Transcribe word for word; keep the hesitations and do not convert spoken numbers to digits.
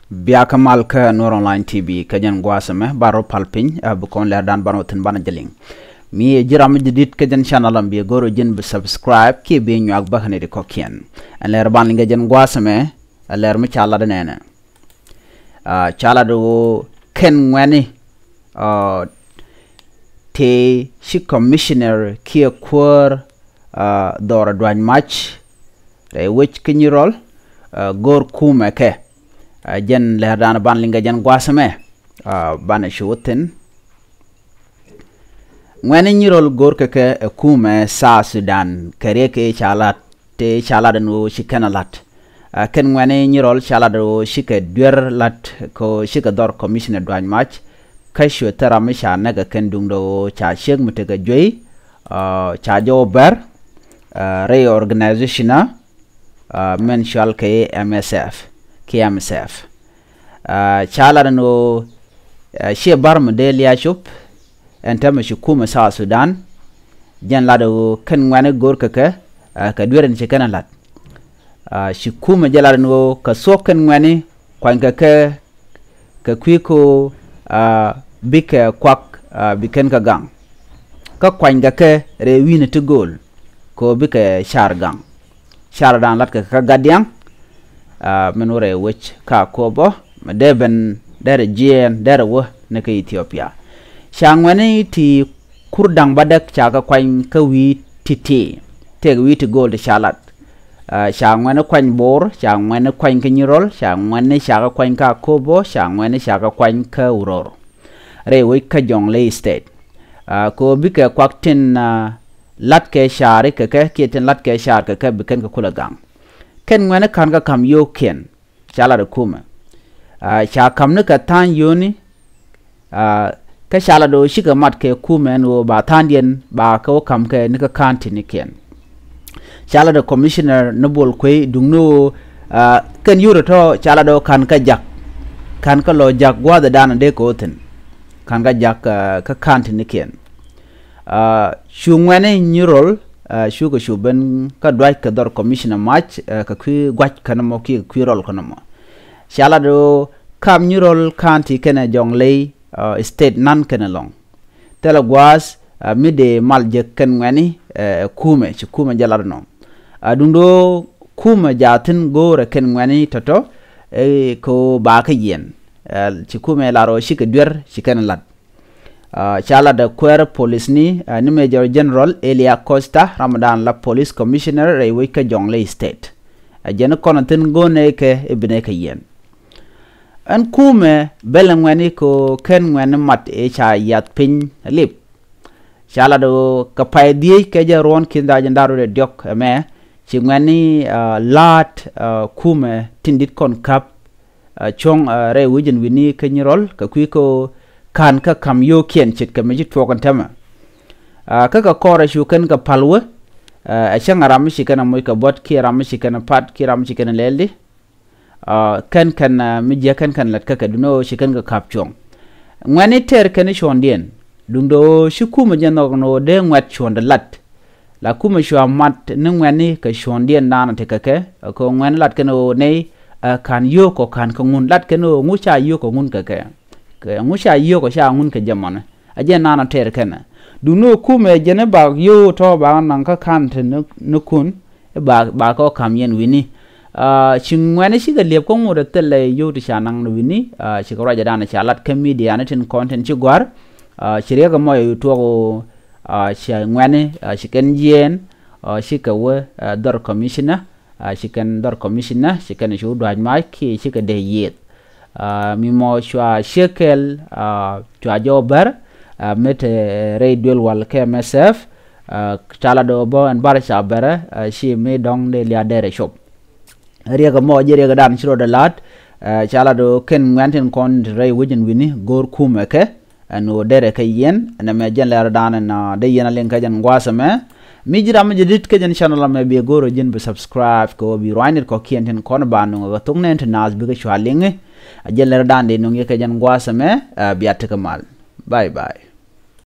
Biakä mal kä Nuer Online T V kä jɛn gua̱a̱th ɛmɛ, ba rɔ pal piny, ɛ bi kɔn lɛr dan ban wä thi̱n banɛ jɛ liŋ. Mi ɛ ji̱ ram mi jɛ dit kä jɛn channel ɛmɛ, bi ɛ go̱r ɛ ji̱n bi subscribe kiɛ bi nyuak bäkni ti kɔ̱kiɛn. Ɛn lɛr ban liŋ kä jɛn gua̱a̱th ɛmɛ, ɛ lɛr mi ca lat ɛ nɛnɛ. Ca lat ɛ ɣöö kɛn ŋuɛni tëë ci commissioner kiɛ kuäär dhɔr ɛ dua̱ny mac rɛy wec kä Nyirol, go̱r kumɛ kɛ. Jɛn lɛr dan ban liŋ kä jɛn gua̱a̱th ɛmɛ, banɛ cu wä thi̱n. Ŋuɛni Nyirol go̱r kɛ kɛ ɛ kumɛ South Sudan kɛ riɛk ëë ca lat, tëë ca lat ɛn ɣöö ci kɛn ɛ la̱t. Kɛn ŋuɛni Nyirol ca lat ɣöö cikɛ duer la̱t kɛ ɣöö cikɛ dhɔr commissioner dua̱ny mac. Kä cuɛ thil ram mi ca näk ɛ kɛn duundɛ ɣöö ca ciek mi tekɛ juey, ca jɔw bɛr rɛy organization ɛ mɛn cual kɛ M S F kiɛ M S F. Ca lat ɛn ɣöö ciɛ bar mi dee lia̱a̱ cop ɛn täämɛ ci kumɛ South Sudan. Jɛn lat ɣöö kɛn ŋuɛni go̱r kɛ kɛ kɛ duer ɛn ci kɛn ɛ la̱t. Ci kumɛ jɛ lat ɛn ɣöö kɛ thuɔ̱k kɛn ŋuɛni kuany kɛ kɛ kɛ kui̱ ko bikɛ kuak bi kɛn kɛ gaŋ. Kä kuany kɛ kɛ rɛy wi̱i̱ni ti gööl ko bikɛ car gaŋ. Car dan lat kɛ kɛ gat diaŋ min wä rɛy wec kä Akobo mi dee ben derɛ jiɛɛn derɛ wä ni kä Ethiopia. Ca ŋuɛni ti kur da̱ŋ bädäk ca kɛ kuany kä wi̱i̱ ti̱ti̱, tëëkɛ wi̱i̱ ti gööl ti ca lat. Ca ŋuɛni kuany Bor, ca ŋuɛni kuany kä Nyirol, ca ŋuɛni ca kɛ kuany kä Akobo, ca ŋuɛni ca kɛ kuany kä Uror. Rɛy wec kä Jonglei State. Kɛ ɣöö bikɛ kuak tin la̱t kɛ ca̱r kɛ kɛ kiɛ tin la̱t kɛ ca̱r kɛ kɛ bi kɛn kɛ kulɛ gaŋ. Kɛn ŋuɛni ka̱n kä ka̱m yio̱o̱kiɛn ca lat ɛ kumɛ. Ca ka̱m ni kɛ tha̱a̱ny yio̱o̱ni. Kä ca lat ɣöö cikɛ mat kɛ kumɛ ɛn ɣöö ba tha̱a̱ŋdiɛn ba kɛ wä ka̱m kɛ ni kä ka̱n ti̱nikiɛn. Ca lat ɛ commissioner ni Bol Kuey duŋni ɣöö kɛn yio̱o̱ tɔ̱tɔ̱ ca lat ɣöö ka̱n kä jak, ka̱n kä lɔ jak gua̱a̱th ɛ dan ɛ dee kɛ wä thi̱n. Ka̱n kä jak kä ka̱n ti̱nikiɛn. Cu ŋuɛni Nyirol cukɛ cu ben kä duac kɛ dhɔr commissioner mac kɛ kui̱ gua̱c kɛn mɔ kiɛ kɛ kui̱ rɔl kɛn mɔ. Ca lat ɣöö ka̱m Nyirol ka̱n ti kɛnɛ Jonglei State nan kɛnɛ lɔ̱ŋ. Thilɛ gua̱a̱th mi dee mal jek kɛn ŋuɛni ɛ kumɛ, ci kumɛ jɛ lat nɔ. Duŋdɛ ɣöö kumɛ jaathin go̱o̱rɛ kɛn ŋuɛni tɔ̱tɔ̱ kɛ ɣöö ba kä yiɛn. Ci kumɛ lar ɣöö cikɛ duer ci kɛn lat. Ca lat ɛ kuäär polisni ni Major General Elia Costa, ram dan la police commissioner rɛy wec kä Jonglei State. Ɛ jɛn kɔn thi̱n go̱o̱nɛ kɛ i̱ binɛ kɛ yiɛn. Ɛn kumɛ bɛl ŋuɛni kɛ ɣöö kɛn ŋuɛni mat ëë ca yath piny lip. Ca lat ɣöö kɛ pay dhieec kɛ jɛ ruɔ̱n ki̱n da̱a̱ jɛ da̱r rɔ diɔ̱k ɛmɛ ci ŋuɛni la̱a̱t kumɛ tin di̱t kɔn ka̱p cuɔ̱ŋ rɛy wi̱c in wi̱ni kä Nyirol kɛ kui̱ kä ka̱n kä ka̱m yio̱o̱kiɛn ce̱tkɛ mi ci tuɔɔk ɛn täämɛ. Kä kɛ kɔrɛ cu kɛn kɛ pa̱l wä ɛ cäŋ ɛ ram mi ci kɛn ɛ moc kɛ buɔ̱t kiɛ ram mi ci kɛn ɛ pat kiɛ ram mi ci kɛn ɛ lɛldi. Kɛn kɛn mi jiäk kɛn kɛn lat kä kɛ duŋdɛ ɣöö ci kɛn kɛ ka̱p cuɔ̱ŋ. Ŋuɛ̈tni tɛr kɛn cuɔ̱ŋdiɛn duŋdɛ ɣöö ci kumɛ jɛ nhɔk ni ɣöö dee ŋuɛ̈t cuɔ̱ŋdɛ lat. La kumɛ cua mat ni ŋuɛ̈tni kɛ cuɔ̱ŋdiɛn daanɔ ti kɛ kɛ kɛ ŋuɛ̈tni lat kɛn ɣöö nɛy ka̱n yio̱o̱k kɔ ka̱n kɛ ŋun lat kɛn ɣöö ŋu ca yio̱o̱k kɔ ŋun kɛ kɛ. Kɛ ŋu ca yio̱o̱k kɔ ca ŋun kɛ jɛ mɔni. A jɛ nanɔ tɛr kɛnɛ. Duŋni ɣöö kumɛ jɛn i̱ bak yio̱o̱k tɔ̱ bak naŋ kä ka̱n ti ni kun i̱ bak bak kɔ ka̱m yɛn wi̱ni. Ci ŋuɛ̈tni cikɛ liɛp kä ŋot ɛ thilɛ yio̱o̱k ti ca naŋ ni wi̱ni. Cikɛ ruacɛ danɔ ca lat kä midia ni tin kɔn tin ci gua̱r. Ci riɛk ɛmɔ yɛ tuɔk ɣöö ci ŋuɛ̈tni ci kɛn jiɛɛn. Cikɛ wä dhɔr commissioner. Ci kɛn dhɔr commissioner ci kɛn cu dua̱c mac kiɛ cikɛ dee yiëëth. Mi mɔ cua ciek kɛl cua jɔw bär met rɛy duel wal kɛ M S F. Ca lat ɣöö bä ɛn bar ca bärɛ ci mi dɔ̱ŋ dee lia̱a̱ dɛrɛ cop. Riɛk ɛmɔ jɛ riɛk dan ci rɔ dee la̱t. Ca lat ɣöö kɛn ŋuɛ̈tni tin kɔn ti rɛy wec in wi̱ni go̱o̱r kumɛ kɛ. Ɛn ɣöö derɛ kä yɛn ɛn ɛmɛ jɛn lɛr dan ɛn dee yɛn a liŋ kä jɛn gua̱a̱th ɛmɛ. Mi ji̱ ram mi jɛ dit kä jɛn channel ɛmɛ bi ɛ go̱o̱r ɣöö ji̱n bi subscribe kɛ ɣöö bi ruaacni kɔ̱kiɛn tin kɔn ba nuŋ ɛ kɛ thok nɛn ti naath bikɛ cua liŋi. A jɛn lɛr dan dee nuŋ yɛ kä jɛn gua̱a̱th ɛmɛ. Bia tekɛ mal. Bye bye.